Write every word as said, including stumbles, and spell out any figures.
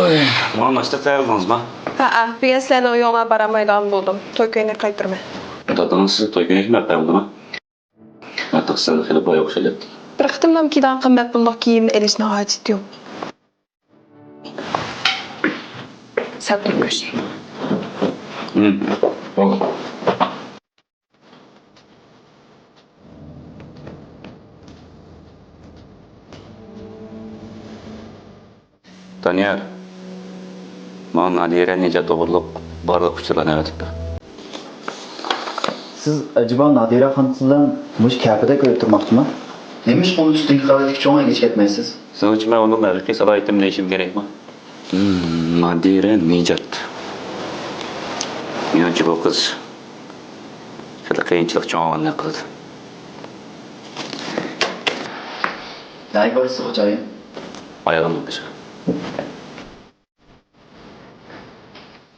ماڭا ناشتا تەييارلىدىڭىزمۇ؟ ھەئە، بۈگۈن سىلەرنىڭ ئۆيۈڭلارغا بارالمايدىغان بولدۇم. توي كۆينىكى قايتۇرىمەن. دادىڭىز سىزگە توي كۆينىكى ئەپ بەردىمۇ؟ ئارتۇق سەن خېلى باي ئوخشايدۇ. بىر قېتىملام كىيىدىغان قىممەت پۇللۇق كىيىمنى ئېلىشنىڭ ھاجىتى يوق. سەل تۇرۇپ كۆرسىتەي. ھىم، بولدى. دانىيار، ماڭا نادىرە نىجات توغرۇلۇق بارلىق ئۇچۇرلارنى ئەۋەتىپ بەر. سىز ئەجەبا نادىرە خانىم بىلەن مۇشۇ كەپىدە كۆرۈپ تۇرماقچىمۇ؟ نېمىشقا ئۇنىڭ ئۈستۈنكى قەۋەتتىكى چوڭ ئۆيگە چىقىپ كەتمەيسىز؟ سىزنىڭچە مەن ئۇنىڭ ھەقىقىي سالاھىيىتىنى بىلىشىم كېرەكمۇ؟ ھىم، نادىرە نىجات. مېنىڭچە بۇ قىز خېلى قىيىنچىلىق چوڭ ئاۋاننى قىلىدۇ. نەگە بارىسىز خوجايىن؟ ئايالىمنىڭ قېشىغا.